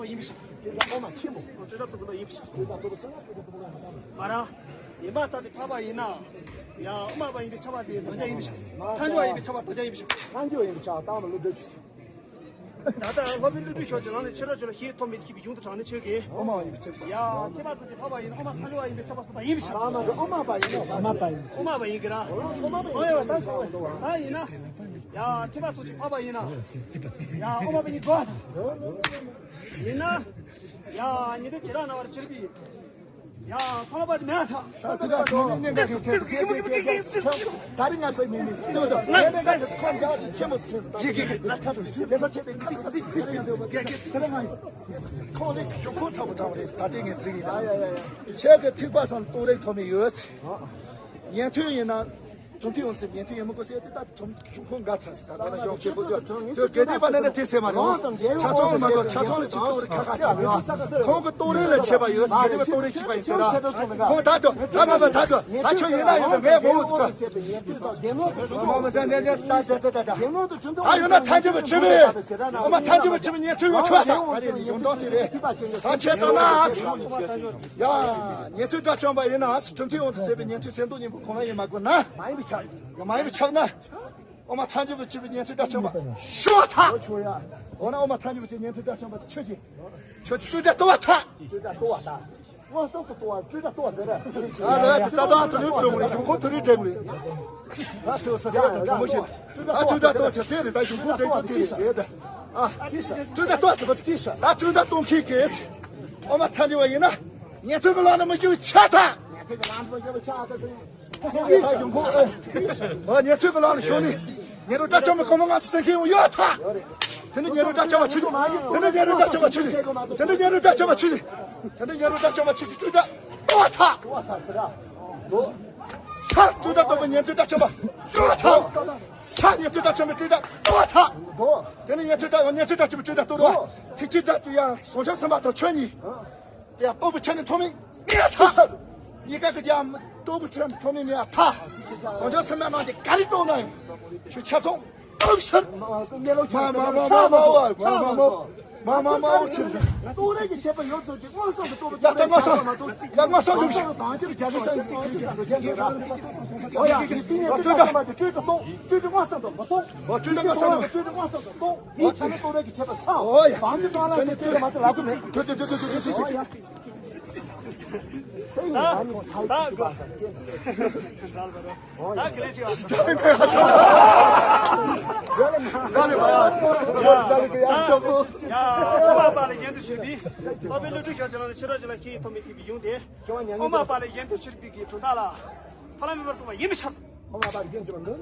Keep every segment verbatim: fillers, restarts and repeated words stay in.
ཡིན་པ་ཞིག་དེ་འདྲ་ཨོ་མ་ཆེན་པོ། སྤྲོས་བྲལ་སྟོབས་ལ་ཡིན་པ་ཞིག་དེ་འདྲ་སྟོབས་སོང་ན་དེ་འདྲ་སྟོབས་ལ་མ་ཐང་། མ་ར། ཡིན་པ་ལྟ་དེ་འཕགས་པ་ཡིན་ན། ཡ་ཨོ་མ་པ་ཡིན་པའི་ཆ་བ་དེ་དོན་བྱ་ཡིན་པ་ཞིག་ཐལ་འགྱུར་བ་ཡིན་པའི་ཆ་བ་དོན་བྱ་ཡིན་པ་ཞིག་ཐལ་འགྱུར་བ་ཡིན་པའི་ཆ་བ་དང་མ་ལུགས་འདོད་ཆུ་ཆུ། ད་ལྟ་སློབ་དཔོན་ཀླུ་སྒྲུབ་ཕྱོགས་ཀྱི་ལམ་ནས་ཕྱི་རོལ་ཆོས་ལ་ཤེས་ཐོབ་མེད་ཀྱི་ཡུལ་དུ་དྲངས་ནས་ཆོས་ཀྱི། ཨོ་མ་ཡིན་པའི་ཆ་བ། ཡ་ཐེག་པ་ཐུགས་རྗེ་འཕགས་པ་ཡིན་ན་ཨོ་མ་ཐལ་འགྱུར་བ་ཡིན་པའི་ཆ་བ་སོགས་པ་ཡིན་པ་ཞིག་ཨོ་མ་པ་ཡིན་ན་ཨོ་མ་པ་ཡིན། ཨོ་མ་པ་ཡིན་གི་ར། ཨོ་མ་པ་ཡིན། ཨོ་ཡ་ད་ད་ཡིན་ན། ཡ་ཐེག་པ་ཐུགས་རྗེ་འཕགས་པ་ཡིན་ན། ཡ་ཨོ་མ་པ་ཡིན་དགོས། ཡིན་ན། ཡ་ཉི་ཟླ་བྱེ་བྲག་སྣང་བར་གྱུར་པའི། ཡ་ཐོག་པ་མེད་ཐག་ད་ལྟ་ང་ཚོའི་མི་མི་གཙོ་དང་ངས་ནས་ཁོང་འདྲ་ཆེན་པོ་ཆེན་པོ་དེ་ས་ཆེ་དེ་ཁོང་ལས་གཞུག་གུ་ཚ་པོ་དྲངས་རེད། ད་ལྟ་ངས་འཛིན་གྱི་ཁྱེད་ཀྱི་ཐིགས་པ་སང་ཏོག་རེ་ཐོབ་མི་ཡོད། ཉན་ཐོས་ཡིན་ན། གྲུབ་མཐའི་ཡོངས་སུ་ཉན་ཐོས་ཡིན་མི་དགོས་ཟེར་ཏེ་ད་གྲུབ་མཐའི་གཞུང་ཁོང་འགའ་ཚར་ཟེར། ད་ལྟ་ལ་གཞུང་ཆེ་པོ་དུ་དུ་དགེ་ལྡན་པ་ནི་ནི་དེ་སེམས་མ་རེད། ཆ་ཚང་ལ་མ་གཏོགས་ཆ་ཚང་ལ་ཅིག་གཏོང་རེ་ཁ་ཁ་ཟེར་མི་ཡོད། ཁོང་གི་གཏོང་རེ་ལ་ཆད་པ་ཡོད་ཟེར། དགེ་ལྡན་པ་གཏོང་རེ་གཅིག་པ་ཡིན་ཟེར་ལ། ཁོང་ད་དུ་ད་མ་མ་ད་དུ་ད་ཆོས་ཡིན་ན་ཡོད་དུ་མེད་མོ་བོ་དུ་དུ། མ་མ་ཟེར་ནས་ནས་ད་ད་ད་ད་ད་ཡོད་ན་ཐལ་འགྱུར་བ་ཆུ་མེད། ཨ་མ་ཐལ་འགྱུར་བ་ཆུ་མེད་ཉན་ཐོས་ཡོད་ཆོག་ད་ད་རེ་ནི་ཡོང་དོག་དེ་རེད། ད་ཆད་དོ་ན། ཡ། ཉན་ཐོས་དགྲ་བཅོམ་པ་ཡིན་ན་གྲུབ་མཐའི་དབང་དུ་ཟད་པའི་ཉན་ཐོས་སེམས་སྟོང་སྙིང་པོ་ཁོང་ལ་ཡིན་མ་དགོས་ན། མ་ཡིན་པའི་ཆ། ཡང་མ་ཡིན་པའི་ཆ་ན། ཨོ་མ་ཐལ་འགྱུར་བ་ཆུ་པའི་ཉན་ཐོས་དགྲ་བཅོམ་པ་ཤོ་ཐག་ཆོ་ཡ། འོ་ན་ཨོ་མ་ཐལ་འགྱུར་བ་ཆུ་ཉན་ཐོས་དགྲ་བཅོམ་པ་དེ་ཆོས་ཀྱི། ཆོས་ཀྱི་སྤྲོས་བྲལ་ལྟོ་བ་ཐག་སྤྲོས་བྲལ་ལྟོ་བ་ཐག་མངོན་སུམ་དུ་ལྟོ་བ་སྤྲོས་བྲལ་ལྟོ་བ་ཟེར་ར། ཨ་ལ་དེ་རྩ་དང་དུ་ནུས་ཀྱི་ལུང་རེད། གཞུང་ཁོ་དུ་རེད་དྲན་རེད། ད་ཐོས་ས་དེ་ཡ་དུ་གྲོང་མོ་ཞིག་ད་སྤྲོས་བྲལ་ལྟོ་བ་ཆ་དེ་རེད། ད་གཞུང་ཁོ་དྲན་ཆོག་དེ་རེད་ད། ཨ་སྤྲོས་བྲལ་ལྟོ་བ་ཆ་ད་སྤྲོས་བྲལ་ལྟོ་མཁན་གྱིས་ཨོ་མ་ཐལ་འགྱུར་བ་ཡིན་ན། ཉན་ཐོས་ཀྱི་ལམ་ནས་མི་འགྱུར་བའི་ཆ་ཐག་ཉན་ཐོས་ཀྱི་ལམ་ནས་མི་འགྱུར་བའི་ཆ་ཐག་ཟེར། ཨོ་ཉན་ཐོས་ཀྱི་ལམ་ལ་ཞུགས་ནས་ཉན་རང་དགྲ་བཅོམ་པའི་གོ་འཕང་ང་ཚོ་སེམས་ཤེས་ཡོང་ཡོད་ཐག་དེ་ནི་ཉན་རང་དགྲ་བཅོམ་པ་ཆོས་ཅན། དེ་ནི་ཉན་རང་དགྲ་བཅོམ་པ་ཆོས་ཅན། དེ་ནི་ཉན་རང་དགྲ་བཅོམ་པ་ཆོས་ཅན། དེ་ནི་ཉན་རང་དགྲ་བཅོམ་པ་ཆོས་ཅན་སྤྲོས་བྲལ་ལྟོ་བ་ཐག་ས་སྤྲོས་བྲལ་ལྟོ་བ་ཉན་ཐོས་དགྲ་བཅོམ་པ་ཡོད་ཐག་ས་ཉན་ཐོས་དགྲ་བཅོམ་པའི་སྤྲོས་བྲལ་ལྟོ་བ་ཐག་དེ་ནི་ཉན་ཐོས་དགྲ་ཉན་ཐོས་དགྲ་བཅོམ་པའི་སྤྲོས་བྲལ་ལྟོ་བ་ཐིག་ཆེན་དགྲ་དུ་ཡང་ཟུང་འཇུག་སེམས་དཔའ་དང་ཆོས་ཉིད། དེ་ཡང་སྟོང་པའི་ཆ་ནས་ཐོགས་མེད་ངེས་ཐག་གཉིས་ཀ་གི་ཡང་སྟོང་པའི་ཆ་ནས་ཐོགས་མེད་མེད་ཐག་ཟུང་འཇུག་སེམས་དཔའ་རྣམས་ཀྱིས་ག་རེ་གཏོང་ན་ཡང་ཆོས་ཆ་ཚང་སྟོང་ཕྱིར། མ་མ་མ་མ་མ་མ་མ་མ་མ་མ་ཕྱིར། སྟོང་རེ་གི་ཁྱད་པར་ཡོད་ཚོད་ཀྱི་མངོན་སུམ་དུ་རྟོགས་པའི། ཡ་ད་མངོན་སུམ། ཡ་མངོན་སུམ་ཡོད་ཤིག་ཡ་མངོན་སུམ་ཡོད་ཤིག་འོ་ཡ་དེ་དེ་ནས་སྤྲོས་བྲལ་ཐོག་མ་དེ་སྤྲོས་བྲལ་གཏོང་། སྤྲོས་བྲལ་མངོན་སུམ་དུ་མི་རྟོགས། འོ་སྤྲོས་བྲལ་མངོན་སུམ་དུ། སྤྲོས་བྲལ་མངོན་སུམ་དུ་རྟོགས། དེའི་ཆ་ནས་སྟོང་རེ་གི་ཁྱད་པར་ཚང་། འོ་ཡ། བང་ཅི་ཙང་ལ་དེ་སྟོན་མ་ཐུབ་ལབ་ཀྱི་མེད། ཐུབ་ཐུབ་ཐུབ་ཐུབ་ཐུབ་ཐུབ། ད་ད་གོ་ད་ག་ལེ་ཅི་ཡ། ད་ལེ་བ་ཡ། ད་ལེ་བ་ཡ། ཡ་ཨོ་མ་པ་ལ་ཡན་དུ་ཞུགས་པའི་སློབ་དཔོན་ཀླུ་སྒྲུབ་ཤོག་ཅན་ལ་ཕྱི་རོལ་ཅན་ལ་ཤེས་ཐོབ་མེད་ཀྱི་ཡུལ་དེ། ཨོ་མ་པ་ལ་ཡན་དུ་ཞུགས་པའི་གི་གྲུབ་མཐའ་ལ་ཐ་ལ་མེད་པར་གསུངས་པ་ཡིན་པའི་ཕྱིར། ཨོ་མ་པ་ལ་ཡན་ཅི་བ་འདོན།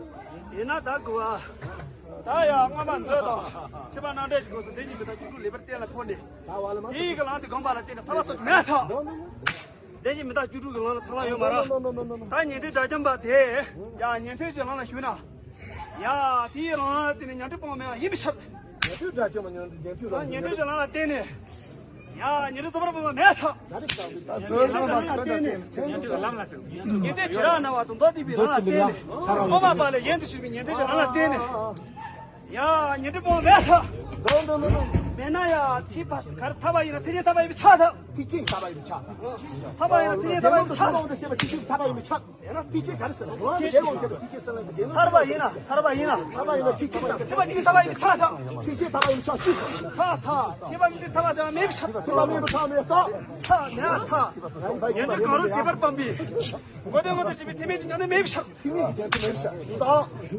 ཡིན་ན་ད་དགོས་པ། ད་ཡང་སྔ་མ་མཛོད་དང་ཚེ་དཔག་རྣམ་འགྲེལ་གྱི་སྒོ་སུ་བདེན་བཞི་མི་རྟག་བཅུ་དྲུག་ལེགས་པར་གཏན་ལ་ཕབ་ནས། ད་བ་ལ་མ། དེ་ཡི་གི་ལམ་དེ་སྒོམ་པ་ལ་བརྟེན་ནས་ཐར་པ་ཐོབ་མེད་ཐལ། འདོན་འདོན་འདོན། བདེན་བཞི་མི་རྟག་བཅུ་དྲུག་གི་ལམ་ལ་ཐར་པ་ཡོད་མ་རེད། འདོན་འདོན་འདོན་འདོན། ད་ཉན་ཐོས་དགྲ་བཅོམ་པ་དེ་ཡང་ཉན་ཐོས་ཀྱི་ལམ་ལ་ཞུགས་ན། ཡ་དེའི་ལམ་ལ་བརྟེན་ནས་ཉན་ཐོས་སྤོང་བ་མེད་པ་ཡིན་པའི་ཕྱིར། ཉན་ཐོས་དགྲ་བཅོམ་པ་ཉན་ཐོས་ཉན་ཐོས་ལམ། ཉན་ཐོས་ཀྱི་ལམ་ལ་བརྟེན་ནས། ཡ་ཉན་ཐོས་རྫོགས་པར་སྤངས་པ་མེད་ཐལ། ད་རེས་ད་ད་ཉན་ཐོས་ཀྱི་ལམ་ལ་བརྟེན་ནས། ཉན་ཐོས་བྱེ་བྲག་སྣང་བ་དང་མདོ་སྡེ་པའི་ལམ་ལ་བརྟེན་ནས། ཨོ་མ་པ་ལ་ཡན་དུ་ཞུགས་པའི་ཉན་ཐོས་ཀྱི་ལམ་ལ་བརྟེན་ནས། ཡ་ཉན་ཐོས་སྤོང་བ་མེད་ཐལ། མེད་ན་ཡ་ཐེག་པ་ག་རེ་ཐར་པ་ཡིན་ན་ཐེག་ཆེན་ཐར་པ་ཡིན་པས་ཁྱབ་ཐལ། ཐེག་ཆེན་ཐར་པ་ཡིན་པས་ཁྱབ་ཐལ། ཐར་པ་ཡིན་ན་ཐེག་ཆེན་ཐར་པ་ཡིན་པས་ཁྱབ་ཐལ། ཐེག་ཆེན་ཐར་པ་ཡིན་པས་ཁྱབ། ཡང་ན་ཐེག་ཆེན་ག་རེ་ཟེར་ན། ཐར་པ་ཡིན་ན། ཐར་པ་ཡིན་ན། ཐར་པ་ཡིན་ན་ཐེག་ཆེན་ཐར་པ་ཡིན་པས་ཁྱབ་ཐལ། ཐེག་ཆེན་ཐར་པ་ཡིན་པས་ཁྱབ་ཐལ། ཐར་ཐལ། ཐེག་པ་མིན་འདི་ཐར་པ་ཅང་མེད་པའི་ཕྱིར། ཐེག་པ་མིན་འདི་ཐར་པ་མེད་ཐལ། ཐལ་མེད་ཐལ། ཉན་ཐོས་གང་རུང་ཟད་པར་སྤངས་པའི། ངོ་བསྟན་ངོ་བསྟན་བྱེད་པའི་ཐེག་དམན་གྱི་ཉམས་ལེན་མེད་པའི་ཕྱིར། ཐེག་དམན་གྱི་ཉམས་ལེན་མེད་པའི་ཕྱིར།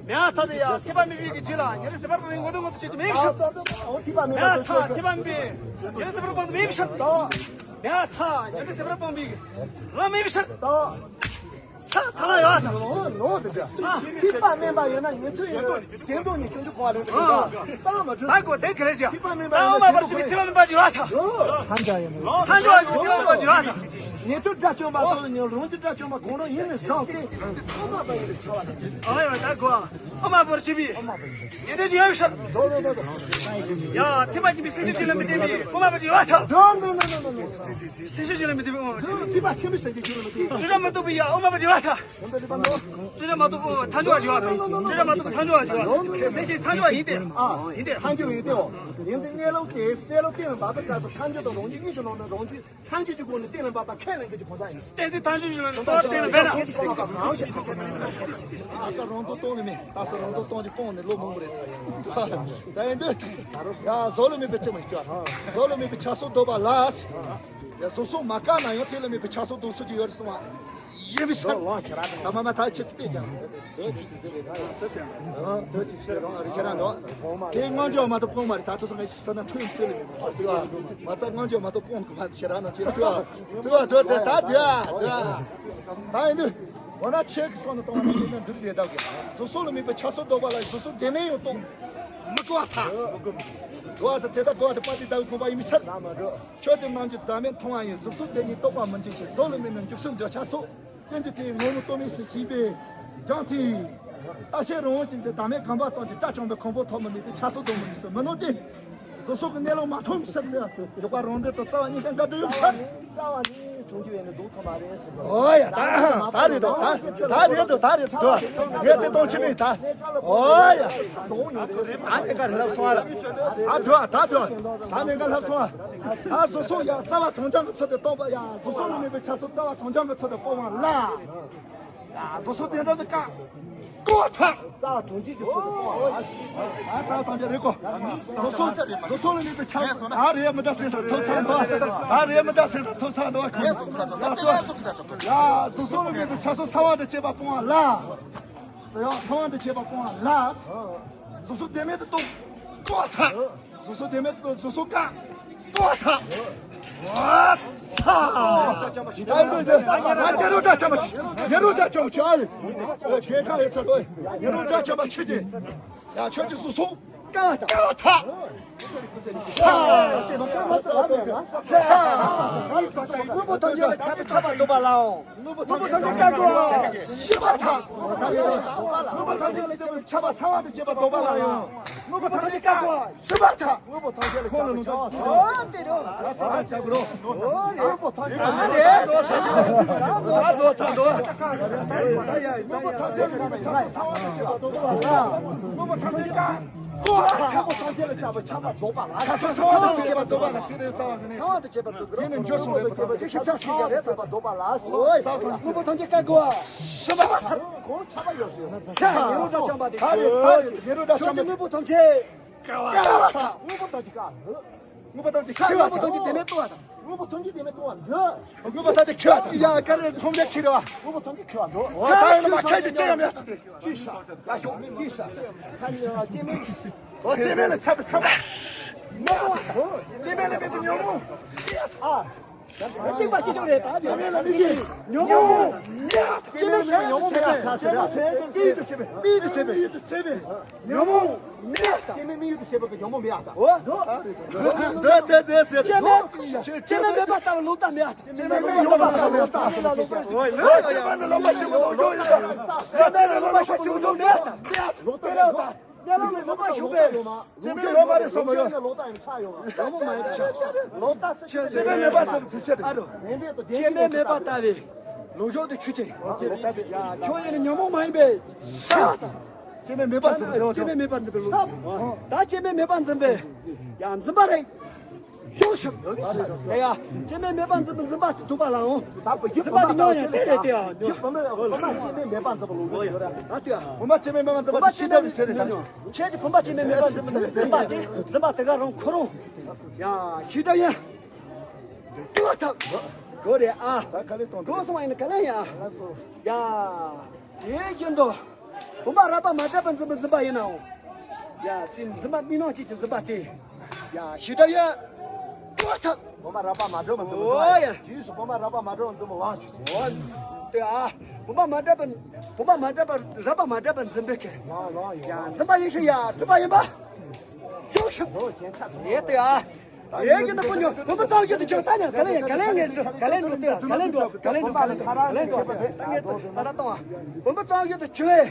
མེད་ཐལ། ཡ་ཐེག་པ་མེད་པའི་གི་རྗེས་ལ་ཉན་ཐོས་ཟད་པར་སྤངས་པའི་ངོ་བསྟན་ངོ་བསྟན་བྱེད་དུ་མེད་པའི་ཕྱིར། ཐེག་པ་མེད་པའི་ཉན་ཐོས་ཟད་པར་སྤངས་པའི་ལམ་མེད་པའི་ཕྱིར། མེད་ཐལ། ཉན་ཐོས་ཟད་པར་སྤངས་པའི་ལམ་མེད་པའི་ཕྱིར། ས་ཐ་ལ་ཡོད་ད། ནོ་ནོ་དེ་དེ། ཐེག་པ་དམན་པ་ཡོད་ན་ཉན་ཐོས་ཡོད། གཞན་དོན་ནི་སྤྱོད་འཇུག་གོ་བ་ལེན་ཐུབ་ད། ད་མ་གྲུབ། ད་གོ་དེ་ག་རེ་ཞིག་ཐེག་པ་དམན་པ་ཡོད་ན་གཞན་དོན་གོ་བ་ལེན་ཐུབ་ད། ཐེག་པ་དམན་པ་ཅིག་ཡོད་ད། ཐམས་ཅད་ཡོད་ནོ། ཐམས་ཅད་ཡོད་ཐེག་པ་དམན་པ་ཅིག་ཡོད་ད། ཉན་ཐོས་དགྲ་བཅོམ་པ་དང་ནི་རང་གི་དགྲ་བཅོམ་པ་གང་རུང་ཡིན་ནི་བཟང་སྟེ། ཨོ་མ་པ་ཡིན་པས་ཁྱབ་པ་དང་། ཨོ་ཡ་ད་གོ། ཨོཾ་ཨ་བོར་བྱེད་པའི་ཉེ་དོན་གྱི་ཡབ་ཤར། ཡ་ཐེག་པ་ཆེན་པོའི་སེམས་ཤུགས་ཀྱི་ལམ་དུ་བསྟན་པའི་ཨོཾ་ཨ་བོར་བྱེད་པ་དང་། སེམས་ཤུགས་ཀྱི་ལམ་དུ་བསྟན་པའི་ཨོཾ་ཨ་བོར་བྱེད་པ། ཐེག་པ་ཆེན་པོའི་སེམས་ཀྱི་ལམ་དུ་བསྟན་པའི། བཅུ་དྲུག་མ་གཏོགས་པའི་ཡ་ཨོཾ་ཨ་བོར་བྱེད་པ་དང་། བཅུ་དྲུག་མ་གཏོགས་པའི་ཐལ་འགྱུར་བ་བྱེད་པ་དང་། བཅུ་དྲུག་མ་གཏོགས་པའི་ཐལ་འགྱུར་བ་བྱེད་པ་དང་། ལྷན་ཅིག་ཐལ་འགྱུར་བ་ཡིན་ཏེ། ཨ་ཡིན་ཏེ། ཐལ་འགྱུར་ཡིན་ཏེའོ། ཡིན་ཏེ་གནས་ལུགས་ཀྱི་གནས་ལུགས་གཏན་ལ་འབེབས་པའི་སྐབས་སུ་ཐལ་འགྱུར་དང་རང་རྒྱུད་གཉིས་ཀྱི་ནང་ནས་རང་རྒྱུད། ཐལ་འགྱུར་གྱི་སྒོ་ནས་གཏན་ལ་འབེབས་པ་ཁས་ལེན་མཁན་གྱི་གང་ཟག་ཡིན། གཏན་ཚིགས་ཐལ་འགྱུར་གྱི་ནང་ནས་རྟོག་པ་གཏན་ལ་འབེབས་ན། ད་ལྟ་རང་དོན་སྟོང་ལས་མེད། ད་ས་རང་དོན་སྟོང་གི་སྤོང་ནས་ལོ་མང་པོ་རེད་ཚར་ཡོད། ད་ཡིན་དུས། ཡ་གཟུགས་ལ་དམིགས་པའི་ཚིག་མ་བྱ། གཟུགས་ལ་དམིགས་པའི་ཆ་སོགས་ལྡོག་པ་ལ། ཡ་གཟུགས་སོགས་མ་བཀག་ན་ཡང་དེ་ལ་དམིགས་པའི་ཆ་སོགས་ལྡོག་ཚུལ་གྱི་ཡོད་རེད་གསུངས་པ། ཡིན་མི་སྲིད། ད་མ་མ་ཐག་ཆད་དེ་ཀྱང་། དོན་གྱི་སྲིད་དེ་རེད། དོན་གྱི་ཆོས་རང་རིག་ཁྱེད་རང་འགྲོ། དེ་སྔོན་འཇོག་མ་གཏོགས་སྤོང་མ་རེད། ད་དུ་སང་ངས་ཁྱེད་ན་ཁྲོད་ཡིན་ཚོད་ལས་མི་མ་ཚོད་མ་ཚད་སྔོན་འཇོག་མ་གཏོགས་སྤོང་གི་མ་རེད། ཁྱེད་རང་ན་ཁྱེད་དུ་དུ་དུ་དུ་ད་དུ་ད་ཡིན་དུས། འོ་ན་ཆོས་ཀྱི་སོགས་ནི་གཏོང་བ་ན་ཁྱེད་ན་འདུག་རེད། ད་གི་གཟུགས་སོགས་ལ་དམིགས་པའི་ཆ་སོགས་ལྡོག་པ་ལ་གཟུགས་སོགས་བདེན་མེད་ཡང་རྟོགས། མི་གོ་བ་ཐལ། གོ་བ་ཐལ། དེ་ལྟར་གོ་བ་དེ་དཔལ་ལྡན་ཟླ་བའི་དགོངས་པ་ཡིན་མི་སྲིད། ཆོས་དེ་རྣམས་ཀྱི་བདག་མེད་མཐོང་བ་ཡིན། གཟུགས་སོགས་དེ་ཉིད་རྟོགས་པར་མི་འགྱུར་ཞིང་། གཟུགས་ལ་དམིགས་ནས་འཇུག་སེམས་འདོད་ཆགས་སོགས། རྟེན་འབྲེལ་དེའི་ངོ་བོ་རྟོག་མེད་ཟེར་བཞིན་པས་ཀྱང་སྟེ། ལྟ་བྱེད་རང་དབང་ཅན་གྱི་བདག་མེད་གང་བ་ཙམ་གྱིས་དགྲ་བཅོམ་པའི་གོ་འཕང་ཐོབ་མི་ནུས་ཏེ་ཆགས་སོགས་སྡོམ་མི་ནུས་སོ། མི་ནུས་ཏེ། གཟུགས་སོགས་ཀྱི་གནས་ལུགས་མ་མཐོང་ཕྱིར་ཟེར། འཇུག་པ་རང་འདོད་དང་རྩ་བ་གཉིས་ཀ་འགལ་འདུ་ཡོད་ཟེར། རྩ་བ་ནི་གྲོང་ཁྱེར་བས་ནི་སྡུག་ཐོབ་མ་རེད་ཟེར། ཨོ་ཡ་ད་ད་རེད་དོ། ད་ད་རེད་དོ། ད་རེད་དོ། ངས་དེ་གཏོང་ཆི་མིན་ད། ཨོ་ཡ། ད་ནི་ཀ་ལབ་སོང་ཨ། ད་འདུག་ཨ། ད་འདུག་ཨ། ད་ནི་ཀ་ལབ་སོང་ཨ། ཨ་གཟུགས་སོགས་ཡ་རྩ་བ་གྲངས་འཇོག་གི་ཚུལ་དུ་སྟོན་པ། ཡ་གཟུགས་སོགས་ལ་དམིགས་པའི་ཆ་སོགས་རྩ་བ་གྲངས་འཇོག་གི་ཚུལ་དུ་སྤོང་བ་ལ། ཡ་གཟུགས་སོགས་དེ་འདྲ་དུ་བཀག་གོ་ཐལ། རྩ་བ་གྲངས་འཇོག་གི་ཚུལ་དུ་སྤོང་བ་ལ། ཨ་རྩ་བ་གྲངས་འཇོག་རེད་གོ། གཟུགས་སོགས་གཟུགས་སོགས་ལ་དམིགས་པའི་ཆ་སོགས་ཨ་རེ་མི་འདྲ་ཟེར་ས་ཐོབ་ཚར་འདུག་ཨ་རེ་མི་འདྲ་ཟེར་ས་ཐོབ་ཚར་འདུག་ཡ་གཟུགས་སོགས་ལ་དམིགས་པའི་ཆ་སོགས་ས་བོན་དང་བཅས་པ་སྤོང་བ་ལ། ཡང་ས་བོན་དང་བཅས་པ་སྤོང་བ་ལ། གཟུགས་སོགས་བདེན་མེད་དུ་རྟོགས་གོ་ཐལ། གཟུགས་སོགས་བདེན་མེད་དུ་རྟོགས། གཟུགས་སོགས་བཀག་གོ་ཐལ། ཨ་ཚ། ད་ཡིན་དུས་དེ་ཨ་ཉེ་རུ་དགྲ་བཅོམ་པ་ཆི། ཉེ་རུ་དགྲ་བཅོམ་པ་ཆི་ཨ་ལེ། ཨེ་གེ་ཁ་ཡོད་ཚ་ལོ། ཉེ་རུ་དགྲ་བཅོམ་པ་ཆི་དེ། ཡ་ཁྱོད་ཀྱི་གཟུགས་སོགས་བཀག་ཐལ། བཀག་ཐལ། དངོས་པོ་ཐམས་ཅད་ལ་ཁྱབ་པའི་ཁྱབ་པ་འདོད་པ་ལའོ། དངོས་པོ་ཐམས་ཅད་བཀག་གོ། ཤི་བ་ཐལ། དངོས་པོ་ཐམས་ཅད་ལ་ཁྱབ་པའི་ཁྱབ་པ་ས་བོན་དང་བཅས་པ་འདོད་པ་ལའོ། དངོས་པོ་ཐམས་ཅད་བཀག་གོ། ཤི་བ་ཐལ། དངོས་པོ་ཐམས་ཅད་ལ་ཁྱབ་པའི་ཁྱབ་པ་ས་བོན་དང་བཅས་པ་འདོད་པ་ལའོ། དངོས་པོ་ཐམས་ཅད་ལ་ཁྱབ་པའི་ཁྱབ་པ་ས་བོན་དང་བཅས་པ་འདོད་པ་ལའོ། དངོས་པོ་ཐམས་ཅད་ལ་ཁྱབ་པའི་ཁྱབ་པ་ས་བོན་དང་བཅས་པ་འདོད་པ་ལ། དངོས་པོ་ཐམས་ཅད་ཀ། ཀོ། ཐམས་ཅད་ལ་ཁྱབ་པའི་ཁྱབ་པ་འདོད་པ་ལ། ཆ་སོགས་ས་བོན་དང་བཅས་པ་འདོད་པ་ལ། དེ་ནས་རྩ་བ་ནས། ས་བོན་དང་བཅས་པ་འདོད་པ་ལ། དེ་ནས་འཇོག་སོང་བའི་བར་དུ་ཤེས་བྱ་སྲིད་ཀྱི་རེད། ད་འདོད་པ་ལ། ཨོ། དངོས་པོ་ཐམས་ཅད་ཀ་ཀོ། ཤི་བ་ཐལ། ཁོང་ཆགས་པ་ཡོད་ཟེར། ཚེ་ཉེ་རུ་དགྲ་བཅོམ་པ་དེ། ད་རེད། ད་རེད། ཉེ་རུ་དགྲ་བཅོམ་པ། དངོས་པོ་ཐམས་ཅད་ཀ་ཀོ་ཐལ། དངོས་པོ་ཐམས་ཅད་ཀ། དངོས་པོ་ཐམས་ཅད་ཁྱབ་པ་དང་། དངོས་པོ་ཐམས་ཅད་བདེན་མེད་རྟོགས་པ་དང་། དངོས་པོ་ཐམས་ཅད་བདེན་མེད་རྟོགས་པ་འདི། དངོས་པོ་ཐམས་ཅད་ཁྱབ་པ་དང་། ཡ་ག་རེ་ཚོང་འབྲེལ་ཁྱེར་བ། དངོས་པོ་ཐམས་ཅད་ཁྱབ་པ་འདུག་ཨོ་ད་ཡིན་ན་མ་ཁྱབ་ཀྱི་ཅི་ཡང་མེད། ཅི་ཤ་ཡ་ཤོག་ཅི་ཤ་ད་ནི་སྐྱེ་མེད་ཅི། ཨོ་སྐྱེ་མེད་ལ་ཁྱབ་པ་ཁྱབ་པ། མེད་པ་དང་། སྐྱེ་མེད་ལ་མེད་པའི་ཉོན་མོངས། ཨ། གཅིག་པ་གཅིག་རྐྱང་རེད། ད་སྐྱེ་མེད་ལ་མེད་པའི་ཉོན་མོངས། སྐྱེ་མེད་ལ་མེད་པའི་ཉོན་མོངས་མེད་པ་དང་། སྐྱེ་མེད་ལ་མེད་པའི་ཉོན་མོངས་མེད་པ་དང་། སྐྱེ་མེད་ལ་མེད་པའི་ཉོན་མོངས་མེད་པ་དང་། སྐྱེ་མེད་ལ་མེད་པའི་ཉོན་མོངས་མེད་པ་དང་། སྐྱེ་མེད་མེད་པ་དང་། ཉོན་མོངས་མེད་པ་དང་། སྐྱེ་མེད་མེད་ཡུལ་དུ་ཤེས་པ་དང་ཉོན་མོངས་མེད་པ་དང་། འོ། འདི་འདི་འདི་ཟེར། སྐྱེ་མེད་སྐྱེ་མེད་མེད་པ་ལྟ་བུ་ལོག་ལྟ་མེད་པ་དང་། སྐྱེ་མེད་མེད་པ་ལྟ་བུ་ལོག་ལྟ་མེད་པ་དང་། འོ་ཡ། སྐྱེ་མེད་ལ་ལོག་པ་ཞུགས་པ་ལོག་ཡོད་ཡོད། སྐྱེ་མེད་ལ་ལོག་པ་ཞུགས་པ་ལོག་མེད་པ་དང་། སྐྱེ་མེད་ལ་ལོག་པ་ཞུགས་པའི། སྐྱེ་མེད་ལོག་མ་རེད་སོ་མ་ཡོད། ལོག་ལྟ་ཡང་ཆགས་ཡོད། ཉོན་མོངས་མ་ཡིན་པ་ཆགས། ལོག་ལྟ་ཟེར། སྐྱེ་མེད་མེད་པ་ཙམ་ཚིག་ཆད་རེད། སྐྱེ་མེད་མེད་པ་ལྟ་བུའི་ལོག་ཞོག་ཏུ་ཆུ་ཆེ། ཁྱོད་ཡིན་ན་ཉོན་མོངས་མ་ཡིན་པའི་ཤ་དང་། སྐྱེ་མེད་མེད་པ་འཛིན་པའི། སྐྱེ་མེད་མེད་པ་འཛིན་པའི་ལུགས། ད་སྐྱེ་མེད་མེད་པ་འཛིན་པའི་ཡང་འཛིན་པ་རེད། ཡོང་ཞིང་ཡོད་ཀྱི་ཟེར། དེ་ཡང་སྐྱེ་མེད་མེད་པ་འཛིན་པའི་འཛིན་པ་དེ་ཐུབ་པ་ལའང་། འཛིན་པ་དེ་མྱོང་ཡང་དེ་རེད། དེ་ཡང་བུ་མོ་སྐྱེ་མེད་མེད་པ་འཛིན་པའི་ལུགས་ཡོད་རེད། ད་དེ་ཡང་བུ་མོ་སྐྱེ་མེད་མེད་པ་འཛིན་པ་དེ་ཤེས་བྱ་བའི་ཚེ་རེད། ད་ཁྱེད་ཀྱི་བུ་མོ་སྐྱེ་མེད་མེད་པ་འཛིན་པའི་འཛིན་པ་དེ་འཛིན་པ་དེ་ག་རང་ཁོ་རང་ཡང་ཤེས་བྱ་ཡིན། ཏུ་ཐབས་གོ་རེད་ཨ། ད་ག་ལེ་གཏོང་གོ་སོང་བ་ཡིན་ན་ག་ལེ་ཡ། ཡ། དེ་བཞིན་དུ། བུམ་པ་རགས་པ་མ་རྒྱས་པར་འཛིན་པའི་འཛིན་པ་ཡིན་ནའང་། ཡ། དེ་འཛིན་པ་མི་སྣང་བྱེད་ཀྱི་འཛིན་པ་དེ། ཡ། ཤེས་བྱ་ཡ། ཏུ་ཐབས། བུམ་པ་རགས་པ་མ་རྒྱས་པར་འཛིན་པའི་འཛིན་པ། ཨོ་ཡ། རྗེས་སུ་བུམ་པ་རགས་པ་མ་རྒྱས་པར་འཛིན་པའི་དབང་ཆོས་ཅན། ཨོ། དེ་ཨ། བུམ་པ་མ་རྒྱས་པ། བུམ་པ་མ་རྒྱས་པ་རགས་པ་མ་རྒྱས་པར་འཛིན་པའི་ཁེ། ཡ། འཛིན་པ་ཡེ་ཤེས་ཡ་གྲུབ་པ་ཡིན་པ། ཡོད་ཤིང་། ཡེ་དེ་ཨ། ཡེ་གི་ནི་ཕུ་ཉོ་བུམ་པ་ཙམ་ཞིག་ཏུ་ཆོད་ད་ཉ་ག་ལེ་ག་ལེ་ངེ་ག་ལེ་འགྲོ་དེ་ག་ལེ་འགྲོ་ག་ལེ་འགྲོ་ག་ལེ་འགྲོ་ད་ངེ་ད་ད་གཏོང་ཨ། བུམ་པ་ཙམ་ཞིག་ཏུ་ཆོད།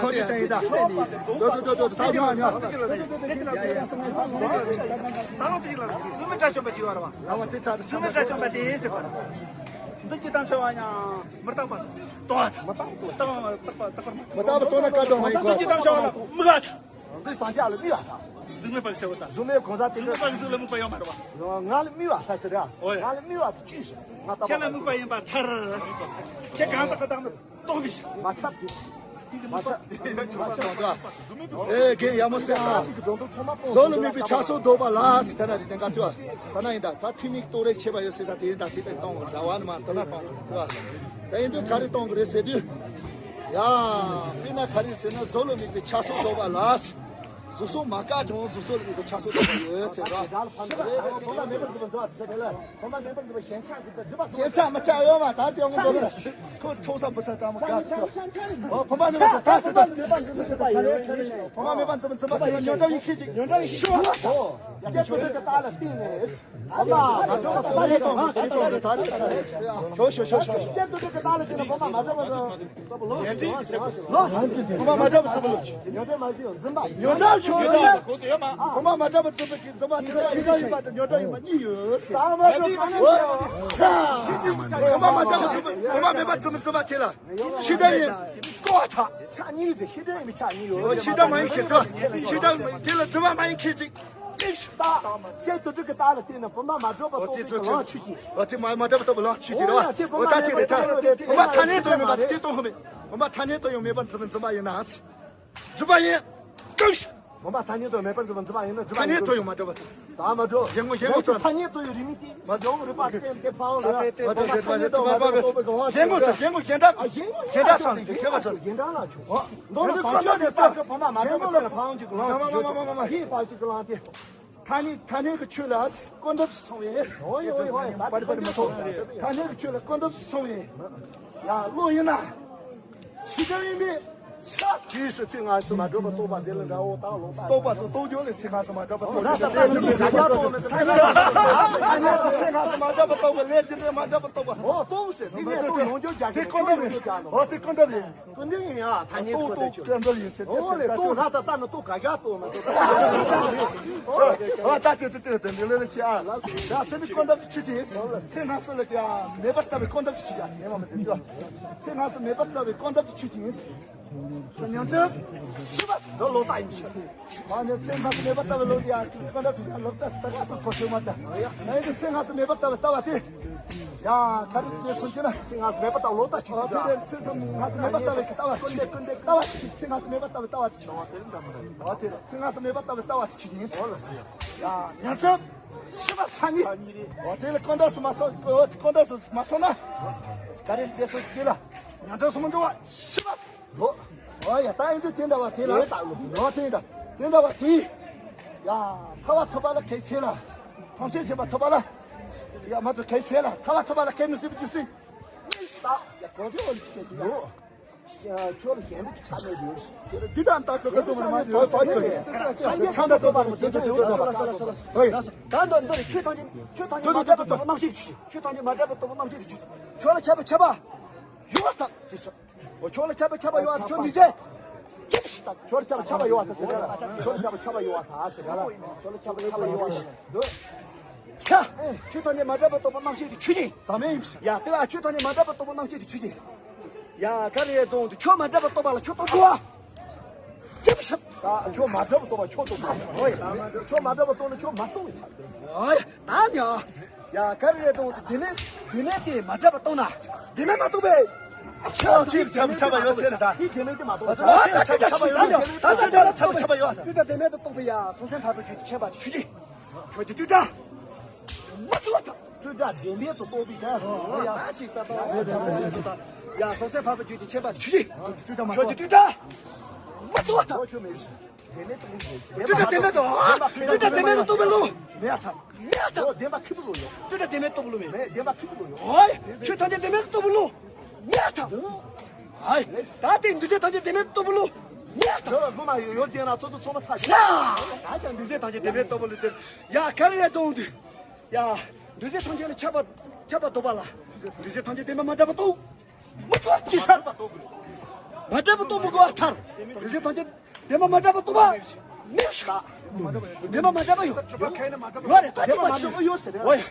ཁོ་ཚོ་དེ་ཡིན་ད། ཏོ་ཏོ་ཏོ་ཏོ་ད་ཉོ་ཉོ། ད་ལོ་དེ་ལ་གཟུགས་མེད་དགྲ་བཅོམ་པ་ཅིག་ཡོད་རེད་བ། ཨ་མ་དེ་ཚ་གཟུགས་མེད་དགྲ་བཅོམ་པ་དེ་ཟེར་བ་རེད། འདི་ཅི་ལྟར་འཆི་བ་ཡང་མི་རྟག་པ་རྟོགས་པ་དང་། མི་རྟག་པ་རྟོགས་པ་དང་། མི་རྟག་པ་རྟོགས་ན་བཀའ་དྲིན་མ་ཡིན་གོ། འདི་ཅི་ལྟར་འཆི་བ་ལ་མི་དགའ། འདི་སངས་རྒྱས་ལ་དམིགས་པ་དང་། གཟུགས་མེད་པ་ཟེར་བ་དང་། གཟུགས་མེད་གང་ཟག་དེ་གཟུགས་མེད་པ་གཟུགས་ལ་དམིགས་པ་ཡོད་མ་རེད་བ། ང་ལ་དམིགས་པ་ད་ཟེར་ར། ཨོ་ཡ། ང་ལ་དམིགས་པ་དེ་ཅི་ཞིག་ང་ལྟ་བ། ཁྱེད་ལ་དམིགས་པ་ཡིན་པར་ཐལ། ཁྱེད་གང་ཟག་གི་བདག་ནི་རྟོགས་པའི་ཕྱིར། མ་ཁྱབ་དེ། མ་ཁྱབ། མ་ཁྱབ་དོ། ཨེ་རྒན་ཡག་མོ་ཟེར་ཨ། གཟུགས་ལ་དམིགས་པའི་ཆགས་སོགས་ལྡོག་པ་ལ་ཟེར་ད་ན་རེ་ཏན་ཀ་ཏུ། ད་ན་ཡིན་ད་ད་ཐིག་མིག་རྟོགས་རེག་ཆེ་བ་ཡོད་ཟེར་ས་དེ་ཡིན་ད་དེ་ལྟར་གཏོང་དགོས་ར་བ་ནི་མ་ད་ན་གཏོང་དགོས་ར། ད་ཡིན་དུས་ག་རེ་གཏོང་དགོས་རེད་ཟེར་དུས། ཡ། དཔེར་ན་ག་རེ་ཟེར་ན་གཟུགས་ལ་དམིགས་པའི་ཆགས་སོགས་ལྡོག་པ་ལ། གཟུགས་སོགས་མ་བཀག་ཀྱང་གཟུགས་སོགས་ལ་དམིགས་པའི་ཆགས་སོགས་ལྡོག་པ་ཡོད་ཟེར་ར། ཕོ་མ་མེད་པར་འཛིན་པ་འཛིན་པ་དེ་ལ། ཕོ་མ་མེད་པར་འཛིན་པ་ཞེན་ཆགས་ཀྱི་ད་སྒྲིབ་པ་སོགས། ཞེན་ཆགས་མི་ཆགས་ཡོད་མ་ད་དེ་འོང་དགོས་ཟེར། ཁོ་ཆོག་ས་བུ་ས་ཀྲང་མོ་དགའ་ཆོག་ཨོ་ཕོ་མ་མེད་པར་ད་ད་ད། ཕོ་མ་མེད་པར་འཛིན་པ་འཛིན་པ་དེ་ལ་ཉོན་སྒྲིབ་ཡེ་ཤེས་ཅིག་ཉོན་སྒྲིབ་ཡེ་ཤེས། ཨོ། ཡ་ཅེ་ཁོ་ཚོ་གི་ད་ལ་བརྟེན་ནས། ཨ་མ་མ་འཇོག་པ་ཏོ་རེ་ཏོ་ཅི་ཏོ་རེ་ད་རེ་ད་རེ། ཤོ་ཤོ་ཤོ་ཤོ། ཅེ་ཁོ་ཚོ་གི་ད་ལ་བརྟེན་ནས་ཕོ་མ་མ་འཇོག་པ་ལོ། ཕོ་མ་མ་འཇོག་པ་ཚོ་ལོ། ཉོན་སྒྲིབ་མ་ཟིན་འཛིན་པ། ཉོན་སྒྲིབ་ ཡོད་ས་ཡོད་ས་གོ་ས་ཡོད་མ། བུ་མ་མ་འདྲ་བ་བཙུན་པ་གི་བཙུན་མ་དེ་ལ་ཤི་ཁ་ཡིན་པ་དང་ཉོ་འདྲ་ཡིན་པ་གཉིས་ཡོད་ཟེར། ད་མ་འགྲོ་གང་ཡོད་ས། བུ་མ་མ་འདྲ་བ་བཙུན་པ་བུ་མ་མེད་པ་བཙུན་པ་བཙུན་མ་དེ་ལ་ཤི་འདྲ་ཡིན་ཀོ་ཐ། ཆ་གཉིས་ཟེར་ཤི་འདྲ་ཡིན་པའི་ཆ་གཉིས་ཡོད། ཤི་འདྲ་མ་ཡིན་ཤི་འདྲ་ཤི་འདྲ་དེ་ལ་བཙུན་མ་མ་ཡིན་ཁྱེད་ཅིག་ཏིག་ཏག་ཅེ་ཏུ་ཏུ་གི་ཏག་ལ་བལྟས་ན་བུ་མ་མ་འགྲོ་བ་ལྟོ་ཏི་ཚོ་ཆི་ལང་ཆུ་ཅི། འོ་དེ་མ་མ་འདྲ་བ་ལྟོ་བ་ལང་ཆུ་ཅི་རེད་བ། འོ་ད་དེ་རེད་ད། བུ་མ་ཐ་སྙད་དུ་ཡོད་མེད་པ་དེ་གཏོང་ཧོ་མེད། བུ་མ་ཐ་སྙད་དུ་ཡོད་མེད་པ་འཛིན་འཛིན་པ་ཡིན་ན། འཛིན་པ་ཡིན། ཀུ་ཤ། བུ་མ་ཐ་སྙད་དུ་ཡོད་མེད་པ་འཛིན་པ་འཛིན་པ་ཡིན་ན་འཛིན་པ་ཐ་སྙད་དུ་ཡོད་མ་འདྲ་བ་དེ། ད་མ་འགྲོ། གཞན་ངོ་གཞན་ངོ་ཐ་སྙད་དུ་ཡོད་རིགས་མི་དེ་མ་འཇོག་རེད་པ་སེམས་དེ་ཕའོ་རེད། བུ་མ་ཐ་སྙད་དུ་ཡོད་མེད་པ་གཞན་ངོ་ཚོ་གཞན་ངོ་གཞན་འདྲ། གཞན་འདྲ་སང་གི་ཁྱད་པར་ཚོ་གཞན་འདྲ་ལ་ཆུ། འདོན་ན་གང་ཆོག་ནས་ལྟ་གི་བུ་མ་མ་འདོན་པ་ལ་ཕའོ་ཅིག་གི་ལང་ཅིག་ཡོད། ཡིན་པ་ཅིག་གི་ལང་དེ། ཐ་སྙད་ཐ་སྙད་ཀྱི་ཆོས་ལ་ཀུན་རྫོབ་སུ་སོང་བས། ཨོ་ཡ་ཨོ་ཡ་ཨོ་ཡ། ད་པར་པར་མི་ཐོག་ཐ་སྙད་ཀྱི་ཆོས་ལ་ཀུན་རྫོབ་སུ་སོང་བས། ཡ་བློ་ཡིན་ན། ཤི་འདྲ་ཡིན་པས། ས་དུས་སུ་ཚེ་སྔ་སུ་མ་གྲུབ་པ་རྟོགས་པ་དེ་ལ་འདྲ་བོ་དང་ལོག་པ་རྟོགས་པ་སོགས་རྟོགས་བརྗོད་ལས་ཚེ་སྔ་སུ་མ་གྲུབ་པ་རྟོགས་པ་ཚེ་སྔ་སུ་མ་གྲུབ་པ་རྟོགས་པ་ལས་ཇི་འདྲ་མ་གྲུབ་པ་རྟོགས་པ། ཨོ་རྟོགས་ཟེར་དེ་ནས་རྟོགས་ཡོང་རྒྱུ་རྒྱ་དེ་ཀུན་རྫོབ་རེད། ཨོ་དེ་ཀུན་རྫོབ་རེད། ཀུན་ནས་ཡིན་ཡ་ཐ་སྙད་ཀུན་ཏུ་ཀུན་ཏུ་ཡིན་ཟེར་ཏེ་ཨོ་ལེ་ཏོ་ན་ད་ད་ན་ཏོ་ག་ག་ཏོ་ན་ཏོ། ཨོ་ད་དེ་དེ་དེ་དེ་ལེ་ལེ་ཅི་ཨ། ད་དེ་ནི་ཀུན་ཏུ་ཆུ་ཅི་ཡིན། ཚེ་སྔ་སུ་ལ་ཡ་མེད་པར་ལྟ་བའི་ཀུན་ཏུ་ཆུ་ཅི་ཡ་མེད་པ་མི་ཟེར་རྒྱུ། ཚེ་སྔ་སུ་མེད་པར་ལྟ་བའི་ཀུན་ཏུ་ཆུ་ཅི་ཡིན། ཉང་ཅི་ཤི་བ་ལོ་ལོ་ད་ཡིན་ཆི། ཨ་ནི་ཚེ་སྔ་སུ་མེད་པར་ལྟ་བའི་ལོ་ཡ་ཀུན་ཏུ་ཆུ་ཡ་ལོ་ད་སི་ད་ག་སུ་ཁོ་ཤེས་མ་ད། ཨ་ནི་ཚེ་སྔ་སུ་མེད་པར་ལྟ་བའི་ལྟ་བ་དེ། ཡ་ག་རེ་ཟེར་སོང་ཅི་ན་ཚེ་སྔ་སུ་མེད་པར་ལྟ་བའི་ལོ་ད་ཆུ་ཅི་ཡ། ཚེ་སྔ་སུ་མེད་པར་ལྟ་བའི་ལྟ་བ་ཆུ་ལྟ་བ་ཆུ་ཚེ་སྔ་སུ་མེད་པར་ལྟ་བའི་ལྟ་བ་ཆུ། ཨོ་དེ་ཚེ་སྔ་སུ་མེད་པར་ལྟ་བའི་ལྟ་བ་ཆུ་ཡིན། ཨོ་ལ་སི་ཡ། ཡ་ཉང་ཅི་ཤི་བ་ས་ནི། ཨོ་དེ་ལ་ཀོན་ཏ་སུ་མ་སོ་ཀོན་ཏ་སུ་མ་སོ་ན། ག་རེ་ཟེར་སོ་དེ་ལ་ཉང་ཅི་སུ་མ་འགྲོ་བ་ཤི་བ་ལོ། ཨོ་ཡ་ད་ཡིན་དུ་དེ་འདྲ་བ་དེ་ལ་ལོ་དེ་འདྲ་དེ་འདྲ་བ་དེ། ཡ་ཐ་བ་ཐོབ་པ་ལ་གལ་ཆེ་ལ། ཐོང་ཆེན་བྱེད་པ་ཐོབ་པ་ལ། ཡ་མ་ཚོ་གལ་ཆེ་ལ་ཐ་བ་ཐོབ་པ་ལ་གལ་མི་སྲིད་པ་ཅི་སྲིད། ཡ་གོ་དེ་འོ་ལི་ཁེ་དེ་ཡོ། ཁྱོད་ལ་རྒན་པའི་ཆ་མེད་ཡོད། དུས་དང་ད་ཁོ་ཁོ་སོང་མ་ཐོས་ཐོས་ཐོས། སངས་རྒྱས་ཆ་འདྲ་ཐོབ་པ་མི་དེ་ཚོ་ཡོད་ས་ལ་ས་ལ་ས་ལ་ས་ལ། ཧོ་ཡ། ད་འདི་འདི་རེད། ཆོས་ཐམས་ཅད་ཆོས་ཐམས་ཅད་མ་འདྲ་བ་རྟོགས་པ་རྣམ་ཤེས་ཆོས་ཐམས་ཅད་མ་འདྲ་བ་རྟོགས་པ་རྣམ་ཤེས་ཆོས། ཁྱོད་ལ་ཆགས་པ་ཆགས་པ་ཡོད་པ་དང་དེ་སོ། འོ་ཁྱོད་ལ་ཆགས་པ་ཆགས་པ་ཡོད་པ་དང་ཁྱོད་མི་ཟེར། ཁྱོད་ལ་ཆགས་པ་ཆགས་པ་ཡོད་པ་དང་ཟེར་ག་ལ། ཁྱོད་ལ་ཆགས་པ་ཆགས་པ་ཡོད་པ་དང་ཟེར་ག་ལ། ཁྱོད་ལ་ཆགས་པ་ཆགས་པ་ཡོད་པ་ཟེར་འདོད། ཆ། ཆོས་ཐམས་ཅད་མ་འདྲ་བ་རྟོགས་པ་རྣམ་ཤེས་དེ་ཆོས་ཅན། ཟ་མེད་ཡིན་ཟེར། ཡ་དེ་ལ་ཆོས་ཐམས་ཅད་མ་འདྲ་བ་རྟོགས་པ་རྣམ་ཤེས་དེ་ཆོས་ཅན། ཡ་ག་རེ་རྫོང་དུ་ཆོས་མ་འདྲ་བ་རྟོགས་པ་ལ་ཆོས་རྟོགས་དགོས། ཅི་ཞིག་ད་ཆོས་མ་འདྲ་བ་རྟོགས་པ་ཆོས་རྟོགས་དགོས། ཨོ་ཡ། ཆོས་མ་འདྲ་བ་རྟོགས་ན་ཆོས་མ་རྟོགས་པའི་ཆ་རེད། ཨོ་ཡ། ད་ནི་ཨ། ཡ་ག་རེ་རེད་དང་དེ་མེད་དེ་མེད་དེ་མ་འདྲ་བ་རྟོགས་ན་དེ་མེད་མ་རྟོགས་པས། ཆོས་ཆོས་ཆབ་ཆབ་ཡོད་ཟེར་ད། དེ་དེ་མེད་དེ་མ་རྟོགས་པ་ཆོས་ཆོས་ཆབ་ཆབ་ཡོད་ད། ད་ཆོས་ཆབ་ཆབ་ཡོད་ད། དེ་དེ་མེད་དུ་རྟོགས་པས་ཡ་སོང་ཚན་ཕར་པ་བརྗོད་དེ་ཁྱད་པར་ཆུ་ཅི། ཁྱོད་ཀྱི་དུས་འདྲ། མ་ཐུབ་པ་དང་། དུས་འདྲ་དེ་མེད་དུ་རྟོགས་པའི་ད། ཡ་ད་ཅིག་ད་ད། ཡ་སོང་ཚན་ཕར་པ་བརྗོད་དེ་ཁྱད་པར་ཆུ་ཅི། ཁྱོད་ཀྱི་དུས་འདྲ། མ་ཐུབ་པ་དང་། ཁྱོད་ཆོས་མེད་ཞིང་། བདེན་མེད་རྟོགས་པ། བདེན་པ་བདེན་མེད་རྟོགས་པ་ལོ། མེད་ཐལ། མེད་ཐལ། བདེན་པ་ཁེ་པོ་ལོ་ཡོད། བདེན་པ་བདེན་མེད་རྟོགས་པ་ལོ་མེད། མེད་བདེན་པ་ཁེ་པོ་ལོ་ཡོད། ཨོའི། ཆོས་ཐམས་ཅད་བདེན་མེད་རྟོགས་པ་ལོ། མེད་ཐལ། ཨོའི། ད་ལྟའི་འདུས་བྱས་ཐམས་ཅད་བདེན་མེད་རྟོགས་པ་ལོ། མེད་ཐལ། ངོ་མ་ཡོད་ཡོད་ཅན་ལ་ཚོགས་གཙོ་ཚོགས་མ་ཚར་ཞིག་ད་ཅང་འདུས་བྱས་ཐམས་ཅད་བདེན་མེད་རྟོགས་པ་ལོ་ཟེར། ཡ་ག་རེ་རེད་དང་འདུས། ཡ། འདུས་བྱས་ཐམས་ཅད་ལ་ཁྱབ་པ་ཁྱབ་པ་རྟོགས་པ་ལ། འདུས་བྱས་ཐམས་ཅད་བདེན་པ་མ་འདྲ་བ་རྟོགས། མ་ཐུབ་པ་ཅི་ཤར་བ་རྟོགས་དགོས། མ་འདྲ་བ་རྟོགས་མི་དགོས་པ་ཐལ། འདུས་བྱས་ཐམས་ཅད་བདེན་པ་མ་འདྲ་བ་རྟོགས་པ་མེད་ཤག་བདེན་པ་མ་འདྲ་བ་ཡོད། ཡོད་རེད་ད་ཅི་མ་ཅི། ཨོ་ཡ།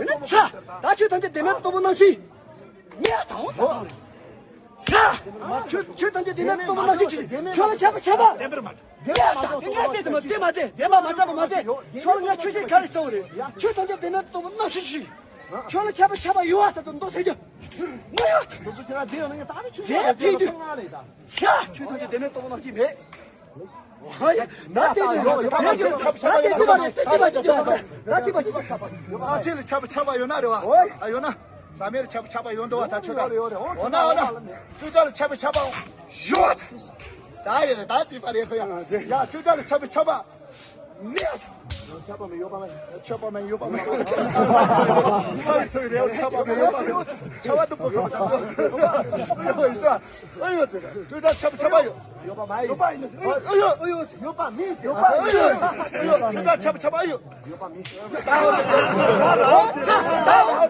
ད་ཆོས་ཐམས་ཅད་བདེན་མེད་རྟོགས་པ་རྣམ་ཤེས། མེད་ད་འོ་ད་ད། ཆོས་ཆོས་ཐམས་ཅད་བདེན་མེད་རྟོགས་པ་རྣམ་ཤེས་ཆོས་ཐམས་ཅད་བདེན་མེད་རྟོགས་པ་རྣམ་ཤེས་ཆོས་ལ་ཁྱབ་པ་ཁྱབ་པ། བདེན་པ་མ་རྟོགས། བདེན་པ་མ་རྟོགས། བདེན་པ་མ་རྟོགས། ཁྱོད་ལ་ང་ཆོས་ཤིག་ག་རེ་གཙོ་བོ་རེད། ཆོས་ཐམས་ཅད་བདེན་མེད་རྟོགས་པ་རྣམ་ཤེས་ཤིག་ཁྱོད་ལ་ཁྱབ་པ་ཁྱབ་པ་ཡོད་པ་ད་དུ་མདོ་ཟེར་རྒྱུ། མ་ཡོད། དུ་སུ་ཁྱེད་རང་བདེན་ཡོད་ན་ད་ནི་ཆོས་ཟེར་ཐེངས་དུས། ཆོས་ཐམས་ཅད་བདེན་མེད་རྟོགས་པ་རྣམ་ཤེས་མེད། ད་དེ་དུས་མ་རེད། ད་དེ་དུས་མ་རེད། ད་དེ་དུས་མ་རེད། ད་ཅི་པ་ཅི་པ། ཨ་ཆོས་ལ་ཁྱབ་པ་ཁྱབ་པ་ཡོད་ན་རེད་བ། ཨ་ཡོད་ན། ཟ་མའི་ལ་ཁྱབ་པ་ཁྱབ་པ་ཡོད་འདུག་བ་ད་ཆོས་ད། འོ་ན་འོ་ན། ཆོས་ལ་ཁྱབ་པ་ཁྱབ་པ་ཡོད། ད་ཡོད་ད་ཅི་པ་རེད་ཁོ་ཡ། ཡ་ཆོས་ལ་ཁྱབ་པ་ཁྱབ་པ། མེད། ཁྱབ་པ་མེད་ཡོད་པ་མེད། ཁྱབ་པ་མེད་ཡོད་པ་མེད། ཚ་བའི་ཚ་བའི་རེད། ཁྱབ་པ་མེད་ཡོད་པ་མེད། ཁྱབ་པ་དུ་པོ་ཁྱབ་པ་དང་། ཁྱབ་པ་ཡོད་ད། ཨ་ཡོད་ཚེ། ཆོས་ལ་ཁྱབ་པ་ཁྱབ་པ་ཡོད། ཡོད་པ་མ་ཡིན། ཡོད་པ་ཡིན། ཨ་ཡོད། ཨ་ཡོད། ཡོད་པ་མེད་ཚེ། ཨ་ཡོད། ཨ་ཡོད། ཆོས་ལ་ཁྱབ་པ་ཁྱབ་པ་ཡོད། ཡོད་པ་མེད།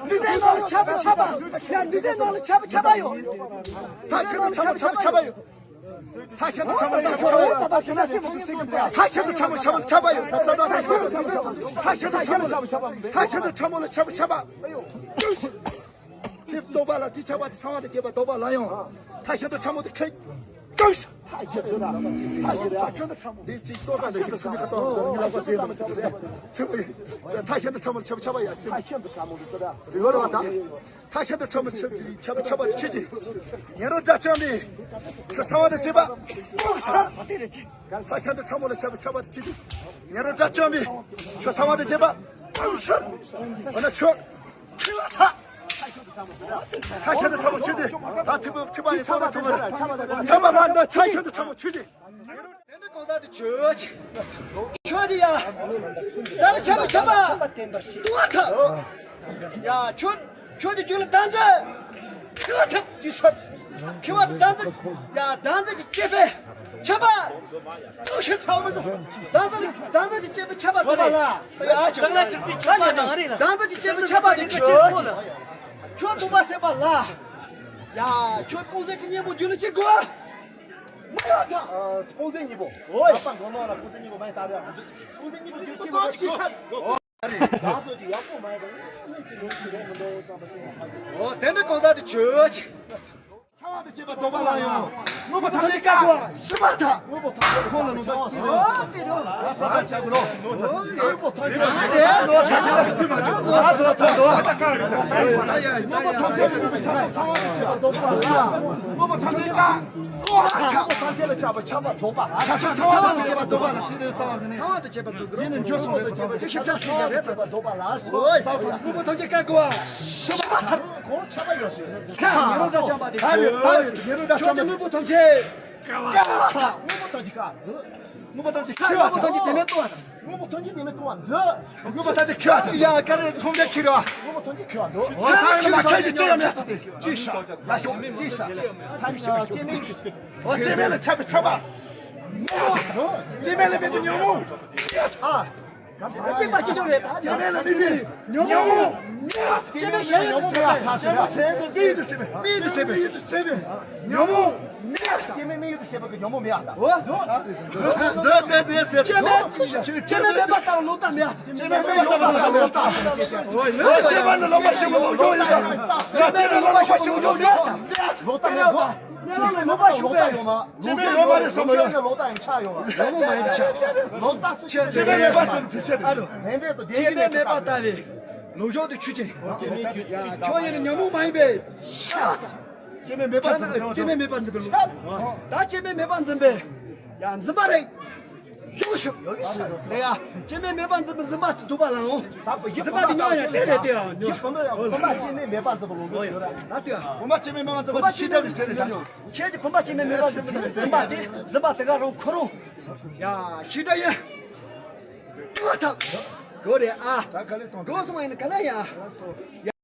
འདུས་བྱས་ནང་ལ་ཁྱབ་པ་ཁྱབ་པ། ཡ་འདུས་བྱས་ནང་ལ་ཁྱབ་པ་ཁྱབ་པ་ཡོད། ད་ཁྱོད་ལ་ཁྱབ་པ་ཁྱབ་པ་ཁྱབ་པ་ཡོད། ཐ་ཤལ་དུ་ཕྲ་མོ་ལ་ཆབ་ཆབ་པ་ཡོད། ཐ་ཤལ་དུ་ཕྲ་མོ་ལ་ཆབ་ཆབ་པ་ཡོད། ཐ་ཤལ་དུ་ཕྲ་མོ་ལ་ཆབ་ཆབ་པ། དེ་ལྡོག་པ་ལ་དེ་ཆགས་པ་དེ་གསང་བ་དང་བཅས་པ་ལྡོག་པ་ལ་ཡང་། ཐ་ཤལ་དུ་ཕྲ་མོ་དེ་ཁེགས། ཀྱང་ཤ། ཐ་ཤལ་དུ་ཕྲ་མོ། དེ་གཅིག་སོགས་པ་ལ་ཞིག་སུ་ནི་ཁ་ཏོག་ནི་ལག་པ་ཟེར་ནམ་ཚེ་བ་ཡིན། ཐ་ཤལ་དུ་ཕྲ་མོ་ལ་ཆབ་ཆབ་པ་ཡ་ཚེ། ཐ་ཤལ་དུ་ཕྲ་མོ་ལ་ཆབ་ཆབ་པ། རེ་བ་རེ་བ་དང་། ཐ་ཤལ་དུ་ཕྲ་མོ་ཆབ་ཆབ་པ་ཆུ་དེ། ཉན་རང་དགྲ་བཅོམ་པའི་ཆུ་གསང་བ་དང་བཅས་པ། ཐ་ཤལ་དུ་ཕྲ་མོ་ལ་ཆབ་ཆབ་པ་ཆུ་དེ། ཉན་རང་དགྲ་བཅོམ་པའི་ཆུ་གསང་བ་དང་བཅས་པ། འོ་ན་ཆུ། ཁེགས་པ་ཐ། ཐ་ཤལ་དུ་ཕྲ་མོ་ཆུ་དེ། ད་ཐིགས་པ་ཐིགས་པ་ཡི་ཐོག་ལ་ཐོག་མ་རེད། ཐ་མ་མ་ད་ཐ་ཤལ་དུ་ཕྲ་མོ་ཆུ་དེ། དེ་འདྲ་གང་ཟག་དེ་ཆོས་ཅི། ཆོས་དེ་ཡ། ད་ལ་ཆབ་ཆབ་པ། ཏུ་བ་ཐ། ཡ་ཆོས་ཆོས་དེ་ཆོས་ལ་ད་འཛི། ཁེགས་པ་ཐ་ཅི་ཤར། ཁེགས་པ་ད་འཛི། ཡ་ད་འཛི་ཅི་སྐྱེས་པས་ཆབ་པ། ཏུ་ཤར་ཆབ་མ་སོང་། ད་འཛི་ད་འཛི་ཅི་སྐྱེས་པས་ཆབ་པ་ཏུ་བ་ལ། ད་ཡ་ཆོས་ད་འཛི་ཅི་སྐྱེས་པས་ཆབ་པ་དེ་ཆོས་ཅི། ཆོས་ཏུ་བ་སེ་པ་ལ། ཡ་ཆོས་སྤུངས་ཟེར་གི་གཉེན་པོ་རྒྱུ་ལ་ཅི་དགོས། མ་ཡོད་ད། སྤུངས་ཟེར་གཉིས་པོ། ཨོའི། ལག་པ་མགོ་ནོར་ལ་སྤུངས་ཟེར་གཉིས་པོ་མ་ཡིན་ད་རེད། སྤུངས་ཟེར་གཉིས་པོ་རྒྱུ་ཅི་མ་ཅི་ཤར། ང་ཚོ་ཅི་ཡག་པོ་མ་ཡིན་ད་ངས་ཅི་ལོ་ཅི་རེད་མི་འདུག་བསམ་པ་དེ་ཡང་ཧ་གོ། ཨོ་དེ་འདྲ་གང་ཟག་དེ་ཆོས་ཅི། གསང་བ་དང་བཅས་པ་ལྡོག་པ་ལ་ཡང་། དངོས་པོ་ཐམས་ཅད་བཀག་དགོས། ཤི་བ་ཐ། དངོས་པོ་ཐམས་ཅད་ལ་ཆགས་པ་ཟེར་བ། ཨོ་དེ་རེད། ས་ད་ཆགས་དགོས་རོ། དངོས་པོ་ཐམས་ཅད་ལ་ཆགས་པ་ཟེར་བ། དངོས་པོ་ཐམས་ཅད་ལ་ཆགས་པ་ཟེར་བ། དངོས་པོ་ཐམས་ཅད་ལ་ཆགས་པ་ཟེར་བ། དངོས་པོ་ཐམས་ཅད་ལ་ཆགས་པ་ལྡོག་པ་ལ། དངོས་པོ་ཐམས་ཅད་ཀ། ལྡོག་པ་ལ། ཆགས་པ་ཆགས་པ་ལྡོག་པ་ལ། ཆགས་པ་ལྡོག་པ་ལ། དེ་ནས་རྩ་བ་ནས། ཡིན་ནས་འགྱོ་སོང་རེད། ཁྱེད་ཚོ་ལྡོག་པ་ལ། དངོས་པོ་ཐམས་ཅད་ཀ་དགོས། ཤི་བ་ཐར། ཁོང་ཆགས་པ་ཡོད་ཞུ། ཁྱེད་ཉེ་རུ་འདྲ་བྱམས་པ་དེ་ཁྱོད་ཀྱི་དངོས་པོ་ཐམས་ཅད། དངོས་པོ་ཐམས་ཅད་ཀ། དངོས་པོ་ཐམས་ཅད་ཁྱེར་བ། དངོས་པོ་ཐམས་ཅད་དེ་མེད་ལྟོ་བ་དང་། དངོས་པོ་ཐམས་ཅད་དེ་མེད་ལྟོ་བ་འདི། དངོས་པོ་ཐམས་ཅད་ཁྱེར་བ། ཡ་ཀ་རེ་ཚོང་རྒྱག་ཁྱེར་བ། དངོས་པོ་ཐམས་ཅད་ཁྱེར་བ་འདི། ཨོ་ཚང་མ་ཁྱེད་ཀྱི་ཅི་ཡང་མེད་ཚུལ་དེ་ཅི་ཤ། ཡ་ཤོག་ཅི་ཤ། ཐ་མི་ཤ་ཅི་མེད་ཅི། ཨོ་ཅི་མེད་ལ་ཆགས་པའི་ཆགས་པ། ཅི་མེད་ལ་མེད་པའི་ཉོན་མོངས། ཨ། གཅིག་པ་གཅིག་རྐྱང་རེད་ད། ཅི་མེད་ལ་མེད་པའི་ཉོན་མོངས། ཅི་མེད་ཉོན་མོངས་མེད་པ་ཐ་ཤལ། ཅི་མེད་ཉོན་མོངས་མེད་པ་ཐ་ཤལ། ཉོན་མོངས་མེད་པ་ཐ་ཤལ། ཅི་མེད་མེད་ཡོད་དུ་ཟེར་བ་གི་ཉོན་མོངས་མེད་ཨ་ད། འོ། འདི་འདི་འདི་ཟེར། ཅི་མེད་ཅི་མེད་མེད་པ་ལྟ་བུ་ལོག་ལྟ་མེད་ཨ། ཅི་མེད་མེད་པ་ལྟ་བུ་ལོག་ལྟ། འོ་ཅི་མེད་ནི་ལོག་པ་ཆེན་པོ་ལོག་ཡོད་ཡ། ཅི་མེད་ནི་ལོག་པ་ཆེན་པོ་ལོག་ཡོད་ད། ལོག་ལྟ་མེད་པ། ཅི་མེད་ལོག་པ་ཆེན་པོ་ཡོད་མ། ཅི་མེད་ལོག་པ་རེད་བསམ་པ་ཡོད། ལོག་ལྟ་ཡང་ཆགས་ཡོད་པ། ལོག་པ་མ་ཡིན་ཆགས། ཅི་མེད་མེད་པ་ཙམ་ཚེ་ཆེ་རེད། ལས་འབྲས་དང་ལྡན་ཅི་མེད་མེད་པ་ལྟ་བུའི་ལོག་ཕྱོགས་དེ་ཆོས་ཅན། ཁྱོད་ཡིན་ན་ཉོན་མོངས་མ་ཡིན་པས། ཤ། ཅི་མེད་མེད་པ་ཙམ་ཚེ། ཅི་མེད་མེད་པ་འཛིན་པའི་ལོག། ད་ཅི་མེད་མེད་པ་འཛིན་པས། ཡ་འཛིན་པ་རེད། ཡོད་ཤོག་ཡོད་ཤོག་དེ་ཡ། ཅི་མེད་མེད་པ་འཛིན་པའི་འཛིན་པ་དེ་སྡུག་པ་ལ་འོང་། ད་ཡིད་འཛིན་པ་དེ་མྱོང་ཡ་དེ་རེད་དེ་ཡ། ཡིད་བུམ་པ་ཅི་མེད་མེད་པ་འཛིན་པ་ལོག་ལོག་ཡོད་ར་ད་དེ་ཡ། བུམ་པ་ཅི་མེད་མེད་པ་འཛིན་པ་དེ་ཤི་དྲ་བའི་ཟེར་རེད་ད། ཁྱེད་ཀྱི་བུམ་པ་ཅི་མེད་མེད་པ་འཛིན་པའི་འཛིན་པ་དེ་འཛིན་པ་དེ་ག་རང་ཁོ་རང་། ཡ་ཤི་དྲ་ཡ། ཏུ་བ་ཐབ། གོ་རེད་ཨ། གོ་སོང་ཡིན་ག་ལ་ཡ།